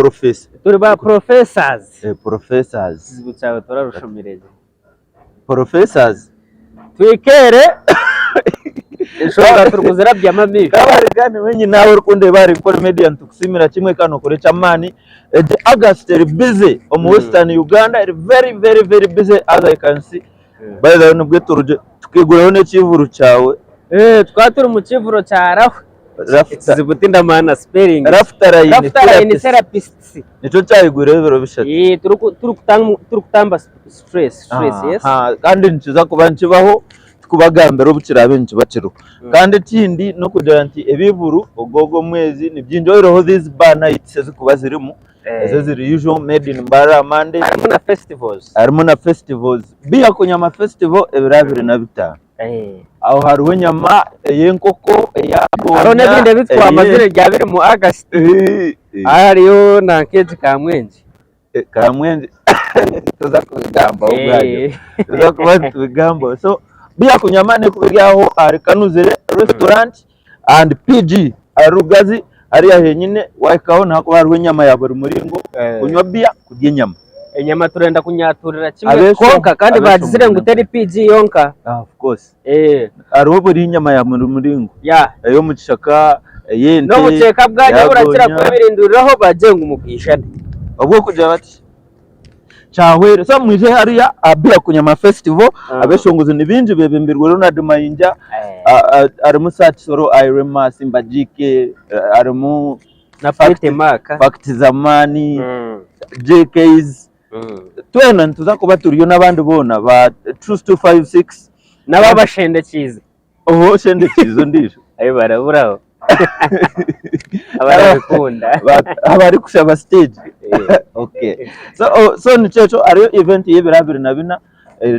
Porofesa. Turi ba professors. Eh, professors. Ekizibu kyawe torarushomiregye. Professors. Twikeere enshonga turikuzirabyamu amaisho. Kabariga niwe nyina aho orikundeeba ahari Nkore Media nitukusiimira kimwe kandi nokora eky'amaani. Egi August eri busy omu Western Uganda eri very very very busy as I can see. By the way nibwe turugye tukaiguraho n'ekiivuru kyawe. Eh, tukaba turi mu kiivuro kya Rahwe. Rafta Ekizibu tindamanya na spelling. Raftaline Raftaline Therapist. Therapists. Nikyo kyayigwireho ebiro bishatu. Eh, turiku- turikutam- turikutamba stress, stress, yes. Aha, kandi nikiza kuba nikibaho tikubagambira obu kiraabe nikiba kiriho. Kandi ekindi n'okugira nti ebivuru ogu ogu omwezi ni bingi oihireho these bar nights ezikuba zirimu ezo eziri usual made in Mbarara Monday Harimu na festivals. harimu na festivals. Biha Kunyama Festival ebiro 25. Aho hariho enyama ey'enkoko, eya Hariho gonya, n'ebindi ebi twamazire rya biri mu August. Hariyo na nk'egi Kamwengye. Kamwengye tuza kubigambaho bwanyima. Tuza kuba nitubigambaho. So Biha Kunyama n'ekuba eri aho ahari Kanuzire restaurant and PG ahari Rugazi hariya henyine wahikaho nihakuba hariho enyama ya buri muringo, kunywa biya, kurya enyama. Enyama turenda kunyaturira kimwe Abeeshongo- kwonka kandi abeeshongo bagizire ngu teri PG yonka. Ah, of course. Eh, Hariho buri enyama ya buri muringo. yeah. Ey'omu kishaka, ey'ente, N'obukyeka bwanyu eya oburakira gonya. kwebirinduriraho bagye ngu mubwishane. Obw'okugira bati kyahwere. So mwije hariya aha Beer Kunyama Festival. Ah. Abeshongozi ni bingi bebembirwe Ronald Mayinja, Eh, harimu Sir Kisoro, Irema, Simba GK, harimu na Fact- Pretty Mark. Fact Zamani, JKs. Twena nituza kuba turiyo n'abandi boona ba Truth 256. N'ababashendekiize. Oho oshendekiize ondiijo. Ayi baraburaho. Abarabikunda. Abarikushaba stage. Eh. Okay. So, oh, so nikyo ekyo hariyo event y'ebiro 24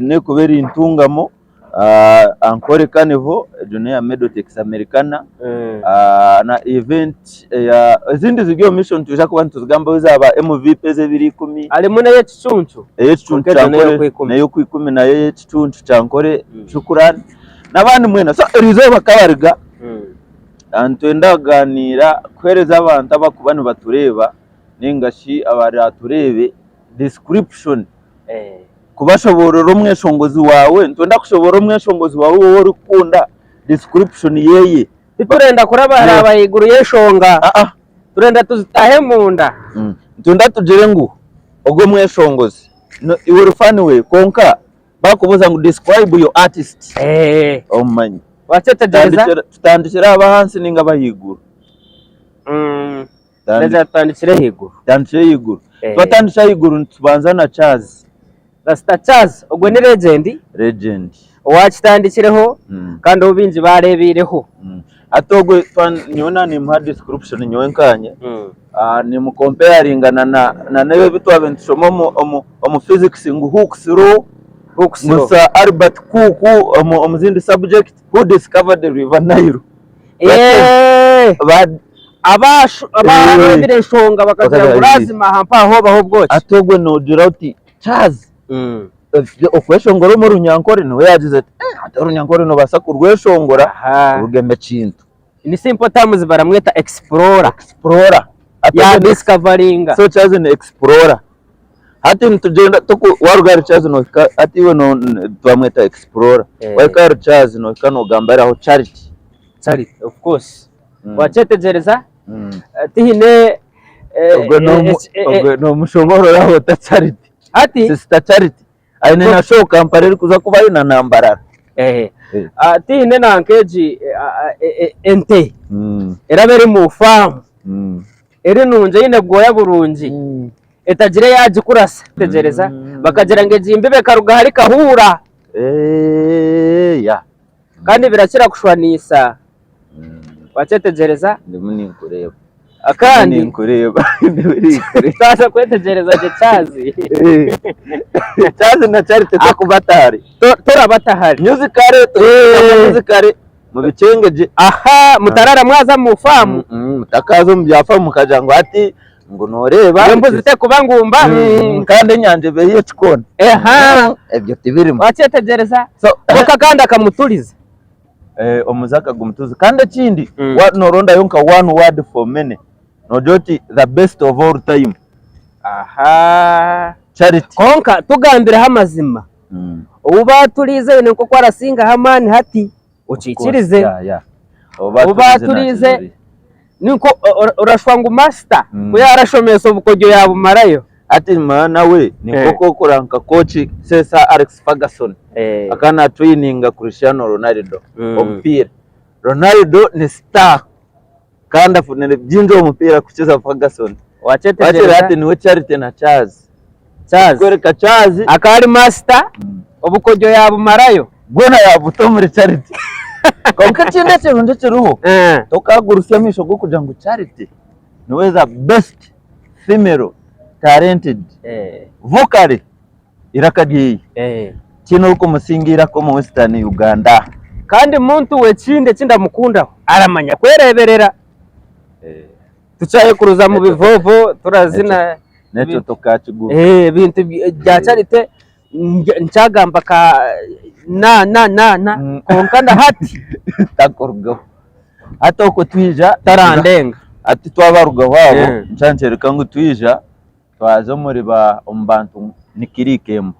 nekuba eri Ntungamo. Ankole Carnival egyo neya Medotex Americana na event eya ezindi ziri omu maisho nitwija kuba nituzigambaho eza ba MVP ez'ebiro ikumi. Harimu n'ey'ekicuncu. Ey'ekicuncu Kwonka kya egyo Ankole n'ey'okwikumi. n'ey'okwikumi nayo ey'ekicuncu kya Ankole Shukuran n'abandi mwena. So eriizooba Kabariga nitwenda kugaaniira kuheereza abantu abarikuba nibatureeba nainga shi abaraatureebe description Kubashoboorora omweshongozi waawe, nitwenda kushoboorora omweshongozi waawe ou orikukunda, description yeeye. Titurenda kurabaraba ahaiguru y'enshonga, Aa. turenda tuzitaahe munda. Nitwenda tugire ngu ogwo omweshongozi no- iwe ori fan we kwonka bakubuuza ngu describe your artist omumanye. Wakyetegyereza? Tutandikire tutandikire ab'ahansi ninga ab'ahaiguru? Reka tutandikire ahaiguru. Tutandikire ahaiguru. Twatandikira ahaiguru nitubanza na Charles. Rasta Charles ogwo ni legend. Legend. Owakitandikireho kandi ou baingi baareebeireho. Hati ogwe nyowe naaba nimuha description nyowe nkanye, nimukompeyaringa na n'ebi ebi twabaire nitushoma omu physics ngu Hooke's law, ngu Sir Albert Cook omu zindi subject who discovered the river Nile. Abareebire enshonga bakagira ngu lazima aha mpaha hobaho obwoki. Hati ogwe noogira oti Charles okweshongora omu Runyankore niwe yaagize ati hati Orunyankore noobaasa kurweshongora rugema ekintu. In simple terms baramweta explorer. Explorer. Ya discoveringa. So Charles ni explorer. Hati nitugyenda waruga ahari Charles nohika hati iwe twamweta explorer. Wahika ahari Charles nohika nogambiraho Charity. Charity of course. Wakyetegyereza? Tihaine Ogwe ogwe nomushobororaho ota Charity. Hati Sister Charity aine na show Kampala erikuza kubayo na na Mbarara. Tihaine nanka egi ente eraba eri mu faamu eri nungi eine bwoya burungi. etagira eyaagikurasa tegyereza bakagira ngu egi mbibo ekaruga ahari kahuura Eeya. kandi birakira kushwaniisa wakyetegyereza Ndimu ninkureeba. kandi Ninkureeba. Ndimu ninkureeba. twaza kwetegyereza gye Charles Charles na Charity tokuba atahari. Toraba atahari. Musically, musically mubikyenge gye. Aha mutarara mwaza omu faamu. Mutakaza omu bya faamu mukagira ngu hati ngu nooreeba. Embuzi tekuba ngumba. Kandi enyanja eba ey'ekikoona. Ebyo tibirimu. Wakyetegyereza? Kwonka kandi akamuturiza. Omuze akagumutuza. Kandi ekindi, noorondayo nka one word for many. Noogira oti the best of all time. Aha. Charity. Kwonka tugambireho amazima, ou baaturiize aine nk'oku arasingaho amaani hati, okiikirize. Yeah, yeah. Ou baaturiize ninko orashwa ngu master ku yaarashomesa obukodyo yaabumarayo. Hati mwana we ni nk'oku okura nka coach Sir Alex Ferguson akaba natraininga Cristiano Ronaldo omupiira. Ronaldo ni star kandi afunire bingi omu mupiira kukiza Ferguson. Wakyetegereza hati niwe Charity na Charles. Charles. Kwereka Charles. Akaba ari master obukodyo yabumarayo. Bwona yabuta omuri Charity. Kwonka ekindi ekirungi ekiriho tokagurusya amaisho g'okugira ngu Charity niwe the best female talented vocally eiraka ryeye tihaine orikumusinga eiraka omu Western Uganda. Kandi muntu we ekindi eki ndamukundaho aramanya kwereberera. Tukyayekuruza mu bivovo turazina. N'ekyo tokakiguba. Ebintu bya Charity nkyagamba ka na na na na kwonka na hati. Takurugaho. Hati okwo twija. Tarandenga. Hati twabarugaho abo, nkyankyereka ngu twija. Twaza omuri ba omu bantu nikiri ikembo.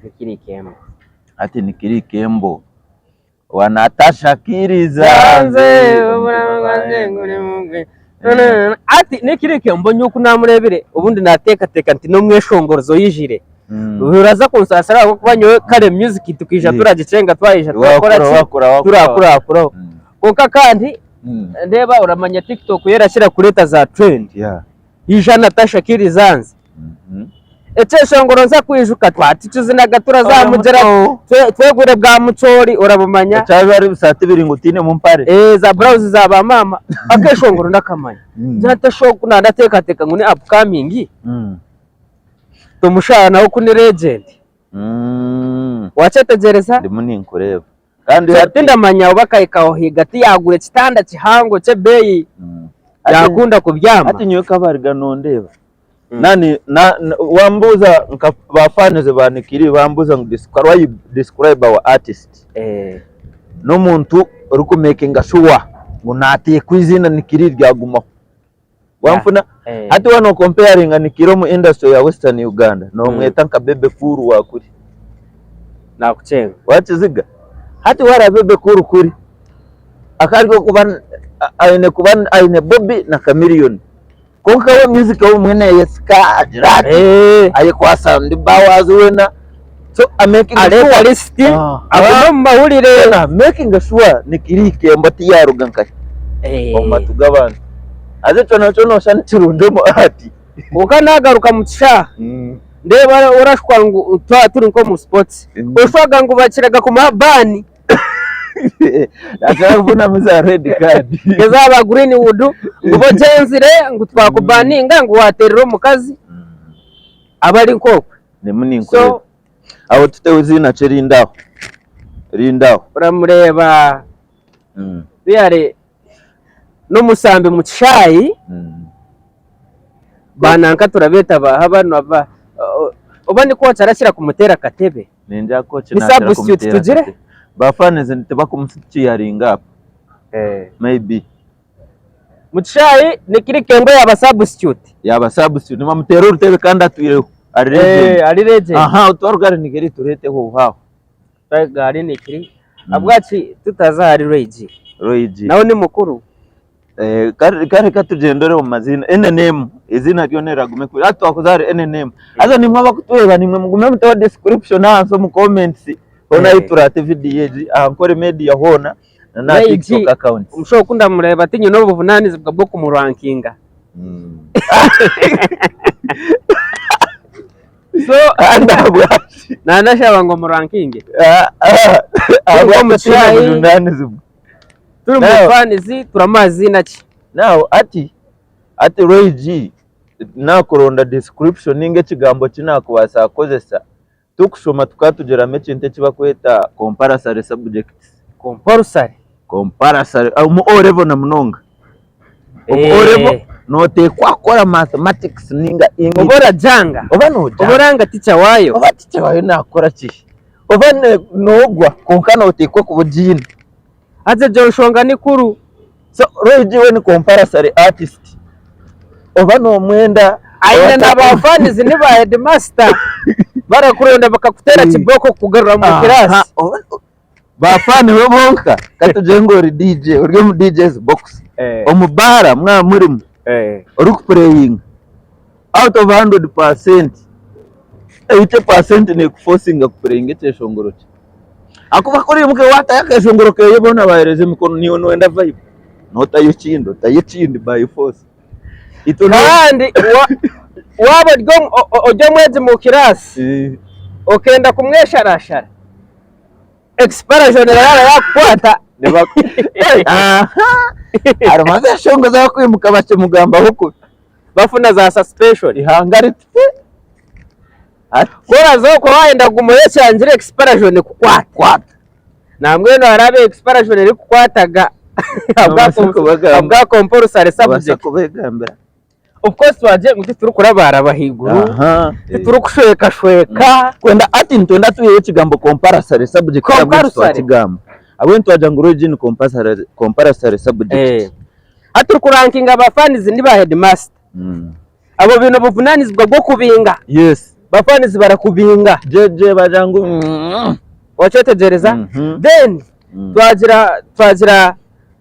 Nikiri ikembo. Hati nikiri ikembo. Wa Natasha kiriza nze oburamu bwangye guri mugwi. Hati nikiri ikembo nyowe oku namurebire obundi nateekateeka nti n'omweshongorozi oijire. Oraza kunsaasira ahabw'okuba nyowe kare music tukaija turagikyenga twaija turakora ki? Turakurakuraho. Kwonka kandi ndeeba oramanya tiktok yo erakira kureeta za trend. Ija Natasha Kirizanze. Ekyeshongoro nza kwijuka twatukizinaga turazamugira twegure bwa mucoori orabumanya. Ekyaba ari ebisaati biri ngu tiinemu mpare. Eh, za blouse za ba maama akeshongoro ndakamanya. Ngira nti esho oku nandateekateeka ngu ni upcoming tomushara nawe ku ni legend. Wakyetegyereza? Ndimu ninkureeba. Kandi So, hati tindamanya oba akahika aho ahigati yagura ekitanda kihango ky'ebeeyi Hati- yakunda kubyama. hati nyowe kabariga nondeeba nani na, na, wambuuza nka ba fans ba Nikiri bambuuza ngu describe, describe our artist Eh, n'omuntu orikumakinga sure ngu nateekwa eiziina Nikiri ryagumaho wanfuna eh. hati waaba nokomparinga Nikiri omu industry ya western Uganda nomweta nka Bebe Cool wa kuri Nakucenga. Wakiziga? Hati wareeba Bebe Cool kuri akaba ari okuba aine kuba aine Bobi na Chameleone kwonka we music obumwe neyesika agira ati Eh. ayekwasa ndi Bowers weena so amakinga Areeta sure lisiti agume omu mahurire. making sure Nikiri Ikemba tiyaruga nkahi Eh. omu matu g'abantu. Haza ekyo nakyo nooshusha ni kirungi omu art. Kwonka naagaruka mu kishaaha ndeeba orashwa ngu twaba turi nk'omu sports oshwaga ngu bakiraga kumuha baani Akira kufunamu za red card. eza ba Greenwood ngu bogyenzire ngu twakubaninga ngu waateerera omukazi aba ari nk'okwe. Ndimu ninkureeba. So Aho tuteho eiziina ki erindi aho? Erindi aho. oramureeba really n'omusambi mu kishaayi ba nanka turabeeta baaha banu aba oba ni kooki arakira kumuteera akatebe? Ningira kooki Ni nakira substitute kumuteera tugire? akatebe. Ba fans tibakumusituyaringa up maybe. Mu kishaayi nikiri Kembo yaaba substitute. Yaaba substitute nibamuteera orutebe kandi atwireho ari legend. Ari legend. Aha twaruga ahari Nigeri tureeteho oha? Twaruga ahari Nikiri ahabwaki tutaza ahari Roy G? Roy G. Nawe ni mukuru. Eh, kare kare katugyendere omu maziina NNM eiziina ryona riragume kuri hati twakuza ahari NNM haza nimwe abakutureeba nimwe mugume muteho description ahansi omu comments hoona ahu turaate vidiyo egi aha Nkore Media hoona na n'aha Roy G, TikTok account. Omushaija oku ndamureeba tinyine obuvunaanizibwa bw'okumurankinga. So Kandi ahabwaki? nandashaba ngu omurankinge. Ahabwaki omu tiine kishaayi. bujunaanizibwa? Turi mu Now- fans turamuha ziina ki? Now ati ati Roy G nakuronda description ninga ekigambo eki nakubaasa kukozesa tukushoma tukaba tugiramu ekintu eki bakweta compulsory subjects. Compulsory. Compulsory omu O level na munonga. Omu Eh. O level noteekwa kukora mathematics ninga English. Oba orajanga. Oba nojanga. Oba oranga teacher waayo. Oba teacher waayo nakora ki? Oba nogwa kwonka noteekwa kuba ogiine. Haza egyo nshonga ni kuru. So Roy G we ni compulsory artist. Oba nomwenda. Aine na ba fans ni ba headmaster barakuronda bakakuteera kibooko kukugarura omu class. Ba fan be bonka katugire ngu ori DJ ori omu DJ's box omu baara mwaba murimu orikupureyinga out of 100% 80% nekufosinga kupureyinga ekyeshongoro kye. Ahakuba ku oriimuka waatayo akeshongoro keye boona bahereza emikono naiwe nooyenda vibe nootayo ekindi otayo ekindi by force. Itwe no- Kandi wa- waaba ori omu- o- o- ori omwegi mu kiraasi okenda kumwesharashara expulsion eraba yakukwata. Aha! Harimu abeshongozi abakwimuka bakimugambaho kubi. Bafuna za suspension. Ihanga riti ati Ku oraza okwo wayenda kuguma oyekyangire expulsion ekukwate. kwata. Nambwenu hariho abu expulsion erikukwataga Nobaasa kubagamba. ahabwa compulsory Nobaasa subject. kubegambira. Of course twagira ngu titurikurabaaraba ahaiguru, Aha. titurikushwekashweka. Kwenda ati nitwenda twiheyo ekigambo compulsory subject ahabw'enki Compulsory. twakigamba. Ahabw'enki twagira ngu Roy ni compulsory compulsory subject. Eh. Hati turikurankinga ba fans ni ba headmaster. Abo baine obuvunanizibwa bw'okubinga. Yes. Ba fans barakubinga. JJ bagira ngu mm. Wakyetegyereza? Then twagira twagira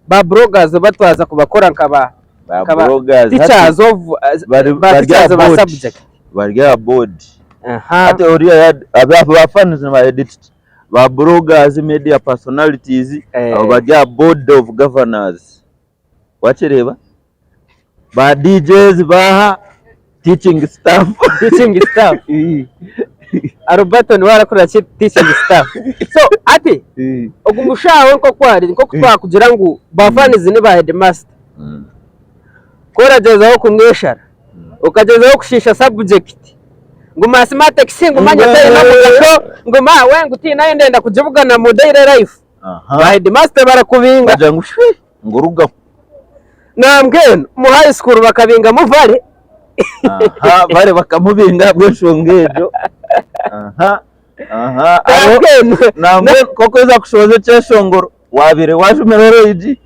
ba bloggers oba twaza kubakora nka ba Ba nka ba bloggers teachers hati of bari ba bari teachers aha ba board. subject. Bari aha board. Aha. Hati oriya ya- aba ba fans na ba edit ba bloggers media personalities Eh. abo bari aha board of governors. Wakireeba? Ba DJs baha teaching staff. Teaching staff. Alberto niwe arakurira ki teaching staff. So ati ogu mushaho nk'oku ari nk'oku twakugira ngu ba fans ni ba headmaster. Ku oragyezaho kumweshara okagyezaho kushiisha subject ngu mathematics ngu manya teine omugasho ngu maawe ngu tiinayo ndenda kugibugana mu daily life. Ba headmaster barakubinga. Bagira ngu shwi ngu rugaho. Nambwenu omu high school bakabingamu Vale. Aha, Vale bakamubinga ahabw'enshonga egyo. Aha, aha. Nambwenu. Nambwenu nk'oku oza kushohoza ekyeshongoro, waabaire waajumira orwigi,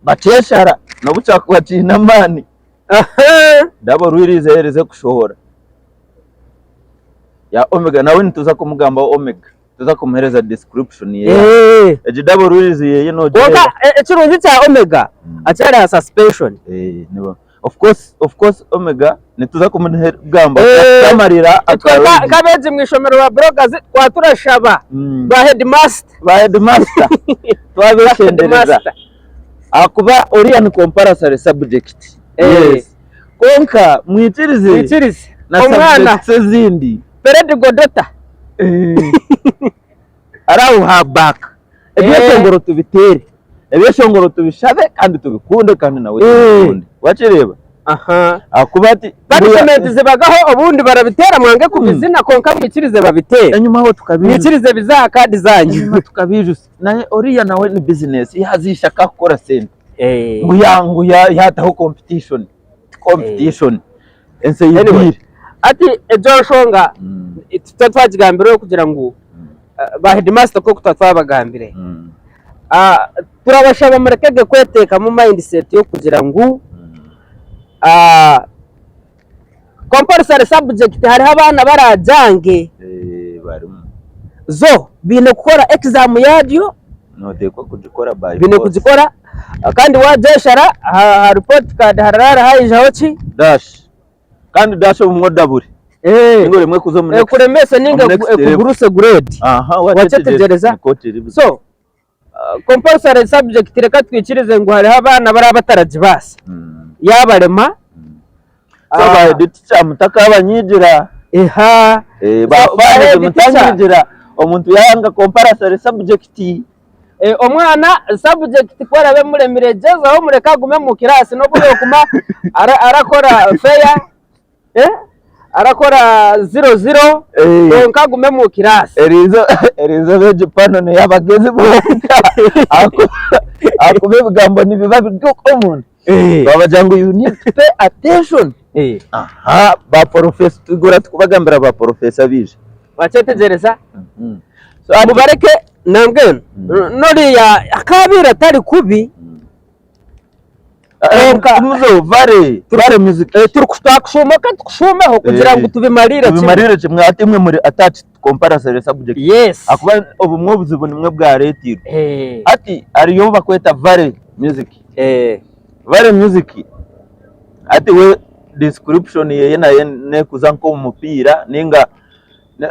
bakyeshara n'obu kyakuba kiine amaani. Aha. Ndaba orwirize erize kushohora. Ya Omega nawe nituza kumugambaho Omega. Tuza kumuhereza description ye. Eh. Egi double release yeye nogireeba. Kwonka ekirungi kya Omega akyari aha suspension. Eh, niba. Of course, of course Omega nituza kumugamba Eh, tamarira Itwe nk'abeegi mu ishomero ba bloggers twaba turashaba ba headmaster. Ba headmaster twabeshendereza. Headmaster. Ahakuba oriya ni compulsory subject. Eh. Yes. Kwonka mwikirize Mwikirize. na Omwana subjects ezindi. Fred Godota. Ari aho ha back. Ebyeshongoro tubiteere. Ebyeshongoro tubishabe kandi tubikunde kandi nawe tubikunde. Wakireeba? Aha. Ahakuba ati Punishment zibagaho obundi barabiteera mwange kubizina kwonka mwikirize babiteere. enyima aho tukabijusa. Mwikirize bize aha kaadi zanyu. Enyima tukabijusa. Naye oriya nawe ni business yaziisha akakukora sente. Eh. Ngu ya ngu ya yataho competition. Competition. Ensi Anyway, eyijwire. Ati egyo nshonga tuba twagigambireho kugira ngu ba headmaster nk'oku tuba twabagambire. Ah, turabashaba murekege kweteekamu mindset y'okugira ngu ah, compulsory subject hariho abaana baragyange Eh, barimu. zo baine kukora exam yaaryo Noteekwa kugikora by baine force. kugikora kandi waagyeshara aha report card hararaara haijaho ki? Dash. Kandi dash obumwe odabure. Eh, Ninga oremwe kuza omu next. ekuremese ninga omu next level. ekuguruse grade. Aha, Wakyetegereza? Nikwo kiri. So, compulsory subject reka twikirize ngu hariho abaana abaraba bataragibaasa. Yaabarema. So ba head teacher mutakabanyigira. Eha. Eh, So, ba ba head head teacher. mutanyigira. Omuntu yayanga compulsory subject. Eh, omwana subject ku erabe emuremire gyezaho mureke agume omu kiraasi n'obu yookuma arakora fair, eh, arakora ziro ziro Eh. kwonka agume omu kiraasi. Eriizooba egi pano ney'abagezi bonka ahakuba ebigambo nibiba biri common. Babagira ngu you need to pay attention. Aha, ba porofesa tugura tukubagambira ba porofesa baija. Wakyetegyereza? So mubareke nambwenu n'oriya akaabaire atari kubi. Kwonka Muzo vare vare music. Eh, turi twakushuuma ka tukushuumeho kugira ngu Eh, tubimarire kimwe. Tubimarire kimwe hati imwe muri attached to compulsory subject. Yes. Akuba obumwe obuzibu nimwe bwareetirwe. Eh, Hati hariyo obu bakweta vare music. eh, Vare music hati we description yeye nayo nekuza nk'omu mupiira ninga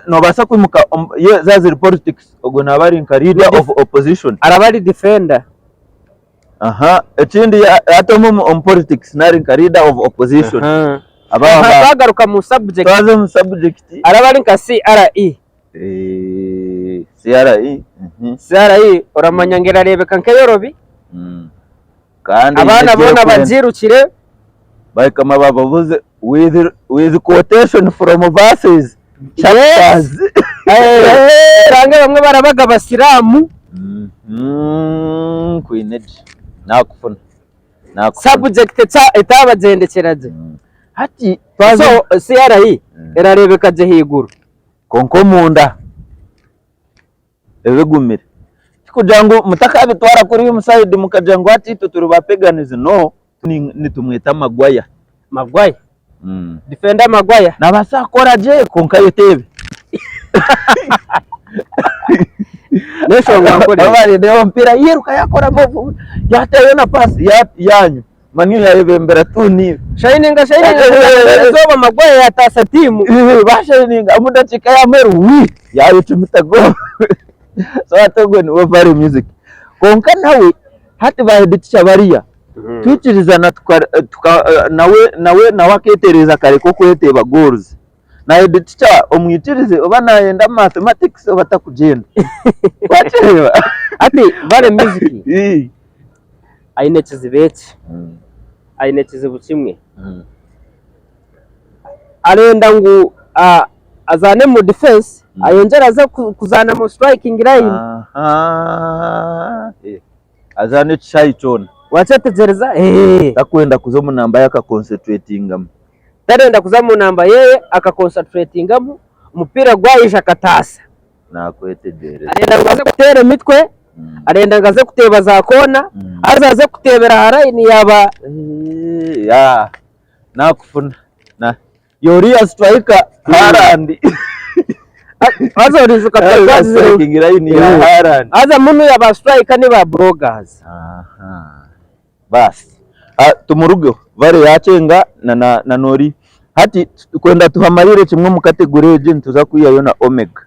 Nobaasa kwimuka ye zaba ziri politics ogwo naaba ari nka leader of opposition. Araba ari defender. Aha ekindi hati omwe omu politics nari nka leader of opposition. Aba Twagaruka mu subject. Twaza omu subject. Araba ari nka CRE. CRE. CRE oramanya ngu erareebeka nk'eyorobi. Kandi Abaana boona bagyirukire. Bakama bababuze with, with quotation from verses chapters. Oshange bamwe barabaga abasiraamu. Mhm, kwine gye nakufuna nakufuna. Subject etaabagyendekyera gye. Hati So CRE erareebeka gye ahaiguru. Kwonka omunda ebigumire. Tikugira ngu mutakabitwara kuriya omu side mukagira ngu hati itwe turi ba paganism no, nitumweta Maguire. Maguire? Defender Maguire? Nabaasa kukora gye kwonka ayeteebe. N'enshonga nkuru egyo. Waaba omupiira yairuka yaakora move yaateerayo na paasi yaanywa Man U yayebembera 2-0. Shayininga shayininga erizooba Maguire yataasa tiimu. Bashayininga omu dakiika ya muheru wii yayecumita goal. So hati ogwe niwe Valley Music. Kwonka nawe hati ba head teacher bariya twikirizana tuka, tuka, nawe nawe nawe aketereeza akareka okweteeba goals. Na head teacher omwikirize oba nayenda mathematics oba takugyenda. Wakireeba? Hati Valley Music aine ekizibu eki, aine ekizibu kimwe, arenda ngu azaane omu defense ayongyere aze kuzaana omu striking line. Azaane ekishaayi kyona. Wakyetegyereza? Takwenda kuza omu namba ye aka concentratingamu. Tarenda kuza omu namba ye aka concentratingamu, omupiira gwaija akataasa. Nakwetegyereza. Arenda ngu aze kuteera emitwe, arenda ngu aze kuteeba za koona, haza aze kuteebera aha layini yaaba. Yaa nakufuna. Yoriya siturayika Haaland. Haza oriijuka twagizire. Striking line ya Haaland. Haza munu ya ba siturayika ni ba burogazi. Baasi tumurugeho Vale yakyenga na na Nori. Hati kwenda tuhamarire kimwe omu category egi nituza kwihayo na Omega.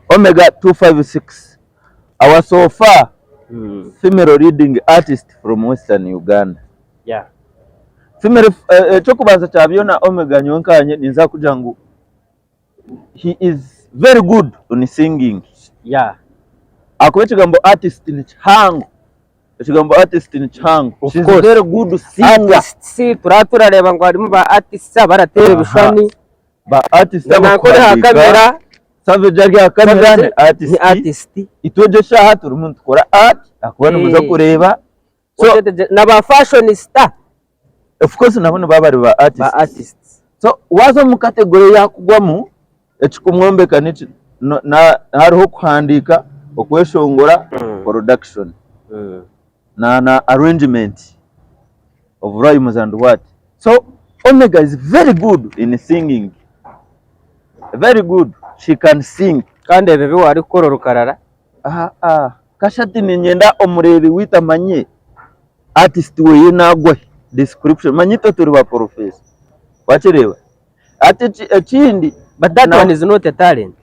Omega 256 our so far female leading artist from Western Uganda. Female ekyokubanza kya byona Omega nyowe nkanye ninza kugira ngu he is very good on singing. Ahakuba ekigambo artist ni kihango. Ekigambo artist ni kihango. Of She's course. very good singer. Artists turaba turareeba ngu harimu ba artists abarateera Aha. ebishushani Ba artist nakore aha abakuhandiika. kamera Savage ari aha kamera ni Savage ni artist. artist Itwe egyo eshaaha turimu nitukora art ahakuba nimuza Eh. kureeba. So na ba fashionista of course nabo nibaba bari ba artist. ba artists. So waaza omu category ei akugwamu ekikumwombeka niki no- na hariho okuhandiika, okweshongora, production na na arrangement of rhymes and what. So Omega is very good in singing. Very good. She can sing. Kandi ebyo ebi waarikukora orukarara. Aha ah kashati niinyenda omureebi waitu amanye artist weye naagwahi description manya itwe turi ba professor wakireeba hati ekindi But that one is not a talent.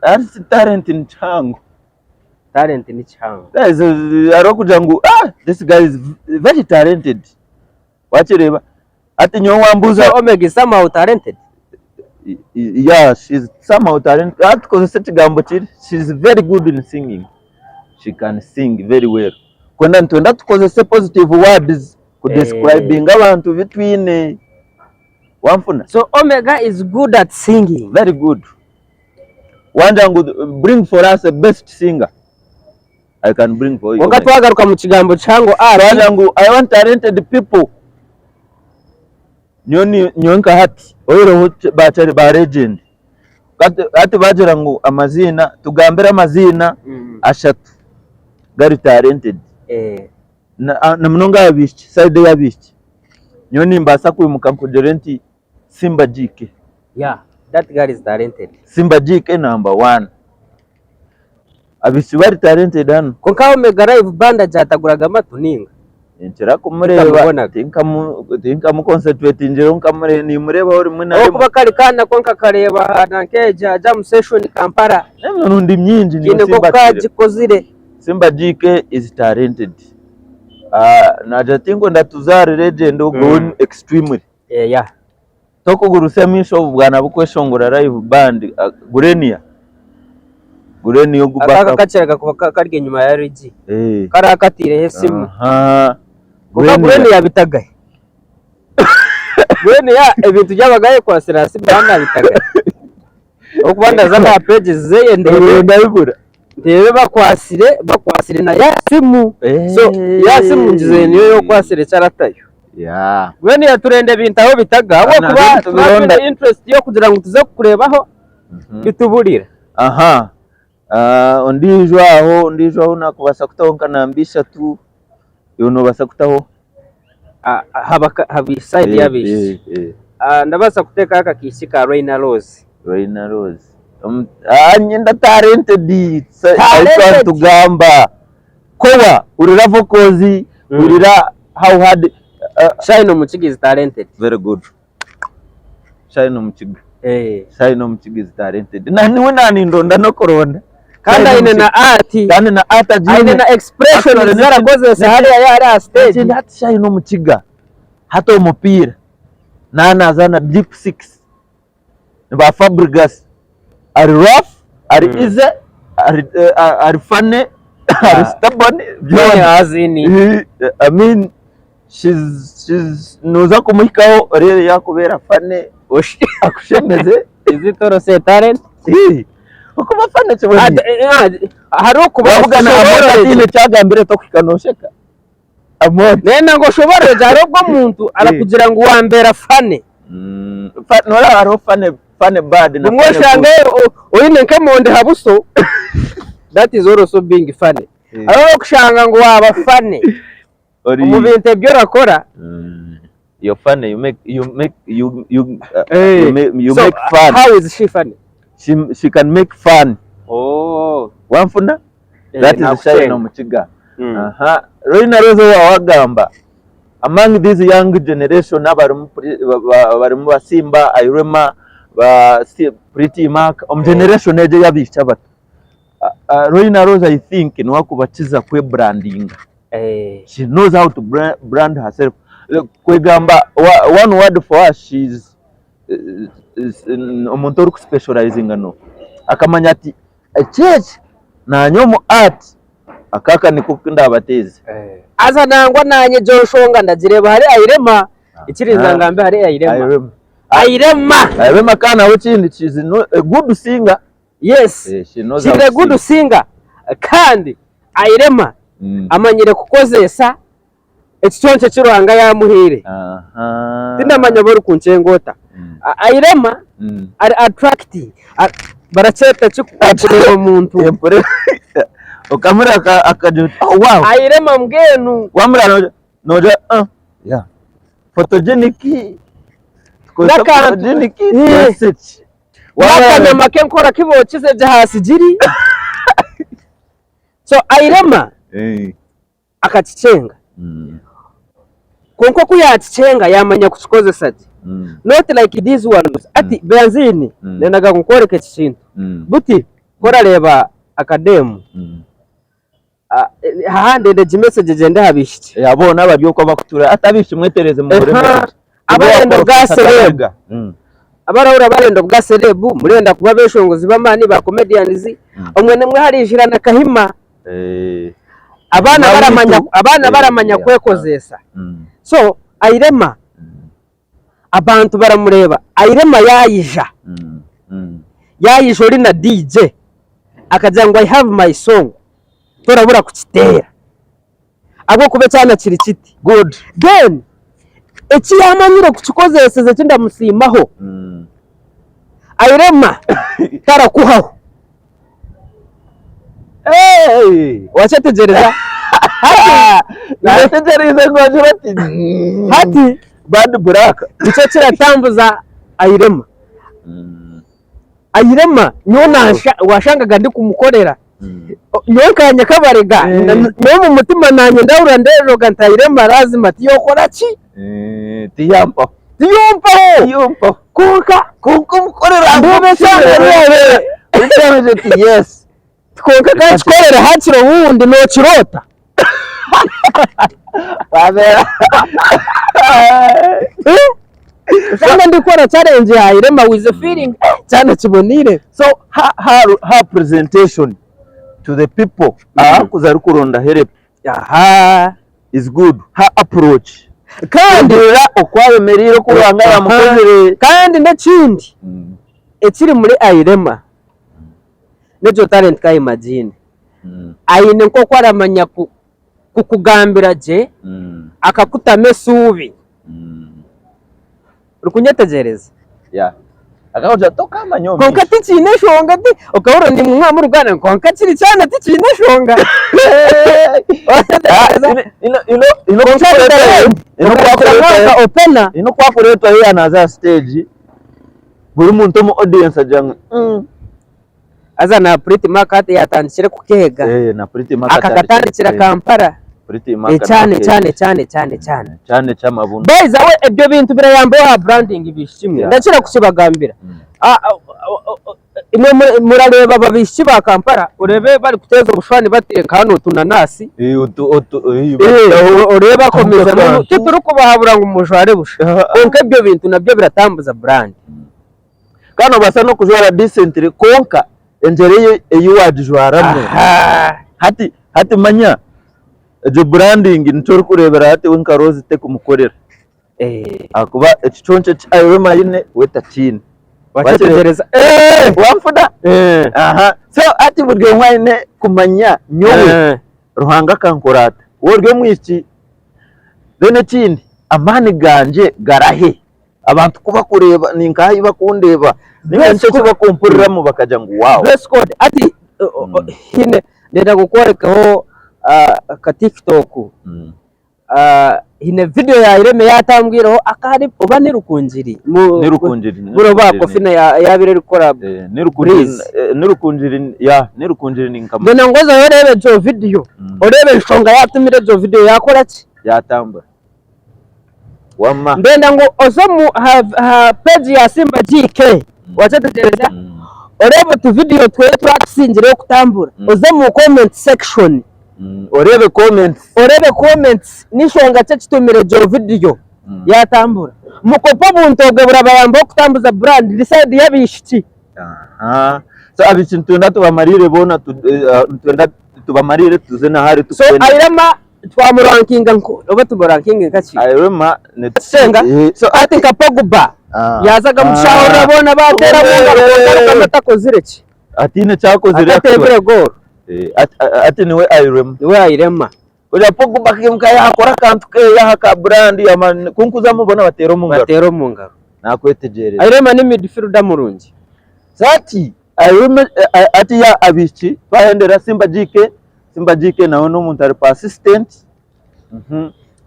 Artist talent ni kihango. Talent ni kihango. Hariho okugira ngu ah this guy is very talented wakireeba Hati nyowe wambuuza. So Omega is somehow talented? Yeah, she's somehow talented. Hati tukozese ekigambo kiri, she's very good in singing. She can sing very well. Kwenda nitwenda tukozese positive words ku describinga abantu bi twine. Wanfuna? So Omega is good at singing. Very good. Wangira ngu bring for us a best singer. I can bring for you. Kwonka twagaruka mu kigambo kihango art. Twagira ngu I want talented people. Nyowe nyowe nka hati oihireho ba ba legend. Hati hati bagira ngu amaziina tugambire amaziina ashatu gari talented. Eh. Na munonga aha baishiki, side ey'abaishiki, nyowe nimbaasa kwimuka nkugire nti Simba GK. Yeah, that girl is talented. Simba GK number one. Abaishiki bari talented hanu. Kwonka aho Mega Live Band agyataguraga amatu ninga? Ninkira kumureeba, Tutamubonaga. tinkamu tinkamu concentratingireho nkamureeba, nimureebaho rimwe na rimwe. Ahabw'okuba kari kaana ko nkakareeba aha nanka egyo aha Jam Session Kampala. N'emirundi mingi niyo Tihaine Simba nk'oku kaagikozire. Simba GK is talented. Ah, nagira tinkwenda tuzaare legend ogwo mm. extremely. Yeah, yeah. Tokugurusya amaisho obu bwana bukweshongora live band uh, Gurenia. Gurenia ogu Aka backup. kakiraga kuba kari enyuma ya Regi. Eh. Kari akatiireho esimu. Aha. Kwonka Gurenia bitagahe. Gurenia ebintu byabaga yayekwasire aha simu yaba nabitagahe. Ahabw'okuba ndaza aha pages zeye ndeebe Ndabibura. ndeebe bakwasire bakwasire na ya simu. So ya simu ngizire niyo yokwasire ekyaratayo. Yeah. Mbwenu yaturenda ebintu aho bitaga ahabw'okuba Nabyo tuba nitubironda. twine interest y'okugira ngu tuze kukureebaho bituburira. Aha. Ah, ondiijo aho ondiijo aho nakubaasa kutaho nka namba ishatu iwe noobaasa kutaho Ah, haba haba side y'abaishiki. Ah, ndabaasa kuteekaho akakiisi ka Reina Rose. Reina Rose. Ah, nyenda talented. Talented. Ariko tugamba. Kowa urira vocals, urira how hard Shine Omukiga is talented. Very good. Shine Omukiga. Eh. Shine Omukiga is talented. Na niwe nanindonda n'okuronda. Kandi Shine aine na Omukiga. art. Kandi na art Aine agiine. na expression Actually, zarakozesa hariya yari aha stage. Ekindi hati Shine Omukiga hati omupiira nanazaana deep six ni ba Fabregas ari rough ari easy ari ari funny ari stubborn Byona byona. azini. I mean she's she's noza kumuhikaho oreebe yakubeera funny akushemeze. Is it also a talent? Okuba funny kiboniire. Hariho okuba Wabugana oshoboorore Amoti gye. atiine ekyagambire tokuhika nosheka. Amoti. Nenda ngu oshoboorore gye hariho obwo omuntu arakugira ngu wambeera funny. Noreeba hariho funny funny bad na Bumwe funny good. oshange oine nk'emondi ha buso that is also being funny. Hariho n'okushanga ngu waaba funny Ori omu bintu ebi orakora. You're funny you make you make you you Eh. you make, you So, make fun. How is she funny? She can make fun. Oh. Wanfuna? Eh, That is nakucenga. Shine Omukiga. Aha. Reina Rose wawagamba among this young generation abarimu abarimu ba Simba, Irema, ba Pretty Mark, omu generation egyo ey'abaishiki abato. Reina Rose I think niwe akubakiza kwe brandinga. Eh. She knows how to brand herself. Kwegamba one word for her she is omuntu oriku specializinga no akamanya ati eki eki nanye omu art akaka niko ndabateeze. Haza nangwa nanye egyo nshonga ndagireeba hari Airema, ekirinza ngambe hari Airema. Airema. Airema! Airema kandi nawe ekindi she is a good singer. Yes, Eh, she knows she's how a to good sing. singer kandi Airema amanyire kukozeesa ekiconco eki Ruhanga yaamuhaire. Aha. Tindamanya oba orikunkyenga ota. Airema ari attracting, barakyeta ki kureeba omuntu? Empure okamureba akagira oti oh wow. Airema mbwenu. Wamureba nogira ah yeah photogenic tukozesa N'akantu photogenic eh. tukozesa ki? N'akanyama k'enkora aku bookize gye aha sigiri. So Airema Eh. akakikyenga. Kwonka oku yaakikyenga yaamanya kukikozesa gye. Not like these ones. Ati Benzini, nendaga ngu nkworeke eki kintu. Buti ku orareeba akadeemu, haha ndenda egi message egyende aha baishiki. Boona bari okwo abakutuura hati abaishiki mwetereze mugure Eha, abarenda obwa celeb. Abarahurira barenda obwa celeb, murenda kuba abeshongozi b'amaani ba comedians, omwe nimwe hariijira na kahima. Abaana baramanya abaana baramanya kwekozeesa. So Airema abantu baramureeba Airema yaija yaija ori na DJ akagira ngu I have my song torabura kukiteera ahabw'okuba ekyana kiri kiti. Good. Then eki yaamanyire kukikozeseza eki ndamusiimaho Airema tarakuhaho. Hey! Wakyetegyereza? Nayetegyereize ngu agira ati Hati bad black. Nikyo kiratambuza Airema. Airema nyowe nansha washangaga ndikumukorera nyowe nka nyakabarega nyowe omu mutima nanye ndahurira nderoga nti Airema lazima tiyokora ki? Tiyampaho. Tiyompaho. Tiyompaho. Kwonka Kwonka omukorera ndeeba ekyana Ekyana oti yes. Kwonka kakikorera hakiri owundi nokiroota. Wabeera Kandi ndikukora challenge ya Irema with the feeling kyana kiboniire. So her, her, her presentation to the people ahakuza arikuronda help Aha. is good. Her approach. Kandi Kuhurira oku ayemereire oku Ruhanga yamukozire. Kandi n'ekindi ekiri muri Irema n'egyo talent ka imagine aine nk'oku aramanya kukugambira gye akakutamu esuubi. Orikunyetegyereza? Yeah. Akakugira ati tokamanya omu Kwonka maisho. tikiine enshonga ti okahurira ndi mwa muruganda kwonka kiri kyana tikiine enshonga. Ah, ino ino ino Kwonka ino kwakureeta opena ino kwakureetwa hiya naza stage buri muntu omu audience agira ngu mm. Haza na Pretty Mark hati yatandikire kukeega. Eh, na Pretty Mark Akakatandikira eh, Kampala. Pretty Mark Eh, kyana nakeega. kyana kyana kyana kyana. Kyana eky'amabunu. By the way, ebyo bintu birayambaho aha branding biishiki mwe. Yeah. Ndakira kukibagambira. Ah, ah, ah, ah, Imwe murareeba abaishiki ba Kampala oreebe barikuteeza obushushani bateeka hanu otunanasi. Eh, otu otu eh, Eh, bataho oreebe akomezamu akantu. titurikubahabura ngu mujware busha. Kwonka ebyo bintu nabyo biratambuza brand. Kandi nobaasa n'okujwara decently kwonka engyeri ei ei waagijwaramu. Aha. Hati hati manya egyo branding nikyo orikureebera hati we nka Rose tekumukorera Eh, ahakuba ekiconco eki Irema aine we takiine. Wakyetegyereza? Eh, Wanfuna? Eh. Aha. So hati buri omwe aine kumanya nyowe Eh. Ruhanga akankora ata? Waaba ori omwishiki then ekindi amaani gangye garahe? Abantu ku bakureeba ni nkaha ahi bakundeeba ninga niki eki bakumpuriramu bakagira ngu wow. Dress code hati haine ndenda kukworekaho ka tiktok haine video ya Irene eyatambwireho akahari oba ni Rukungiri Ni Rukungiri. buri oba Kofina yabaire erikukora Ni Rukungiri yeah ni Rukungiri ninkamanya. Ndenda ngu ozeyo oreebe egyo video oreebe enshonga yatumire egyo video yakora ki? Yatambura. Wamma. Ndenda ngu oze omu ha, ha page ya Simba GK wakyetegyereza oreebe otu video tweye twatusingireyo kutambura oze omu comment section Oreebe comments. oreebe comments n'enshonga ki ekitumire egyo video yatambura. Mukope obuntu obwe burabayambaho kutambuza brand ni side y'abaishiki. Aha. So abaishiki nitwenda tubamarire boona tu, eh, nitwenda tubamarire tuze na hare So tukwenda. Airema twamurankinga nko oba tumurankinge nkaki? Airema ni Senga. Eh, So ati nka Pogba ah. yazaga mu kishaawe Ah. boona bateera Eh. bonga atakozire ki? Atiine ekyakozire Atateebire actually. goal. Eh, ati niwe Airema. Niwe Airema. Oja Pogba akaimuka yaakora akantu keeye aha ka brand yama kunkuzamu boona bateera omu ngaro. Bateera omu ngaro. Nakwetegyereza. Airema ni midfielder murungi. Ati Airema ati ya abaishiki twahendera Simba GK, Simba GK nawe n'omuntu ari persistent.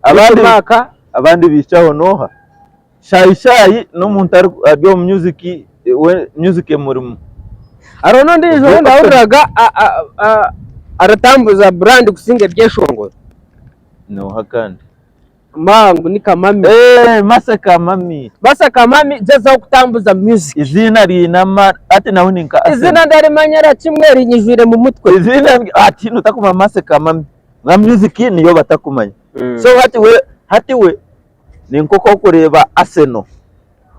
Abandi Mark abandi baishiki aho n'oha? Shayi Shayi n'omuntu ari omu music we music emurimu. Hariho n'ondiijo ou ndahuriraga aratambuza brand kusinga ebyeshongoro. N'oha kandi? Mangu ni Kamami. Eeh Mercy Kamami. Mercy Kamami gyezaho kutambuza music. Eiziina riine amaani hati nawe ni nka Arsenal. Eiziina ndarimanyira kimwe rinyijwire mu mutwe. Eiziina hati notakumanya Mercy Kamami na music niyo batakumanya. So hati we hati we ni nk'oku orikureeba Arsenal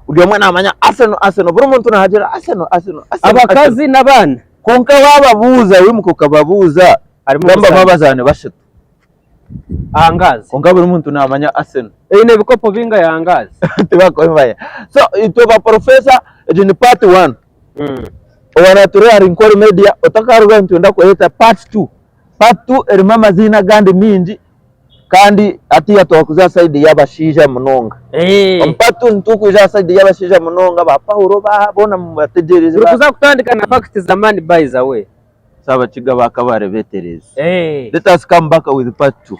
buri omwe naamanya Arsenal Arsenal buri muntu naagira Arsenal Arsenal Arsenal Abakazi n'abaana. Kwonka waababuuza wimuka okababuuza Harimu gambamu obusaasi. abazaani bashatu Ahangazi. kwonka buri muntu naamanya Arsenal. Eine ebikopo bingahi ahangazi? Tibakubimanya. So itwe ba professor egi ni part one. Owa turi ahari Nkore Media otakarugaho nitwenda kureeta part two. Part two erimu amaziina agandi maingi kandi hatiiya twakuza aha side y'abashaija munonga. Omu part two nitukwija aha side y'abashaija munonga ba Paulo ba boona mubategyereze. Turikuza kutandika na facts za money by the way. So Abakiga ba Kabare betereeze. Eh. Let us come back with part 2.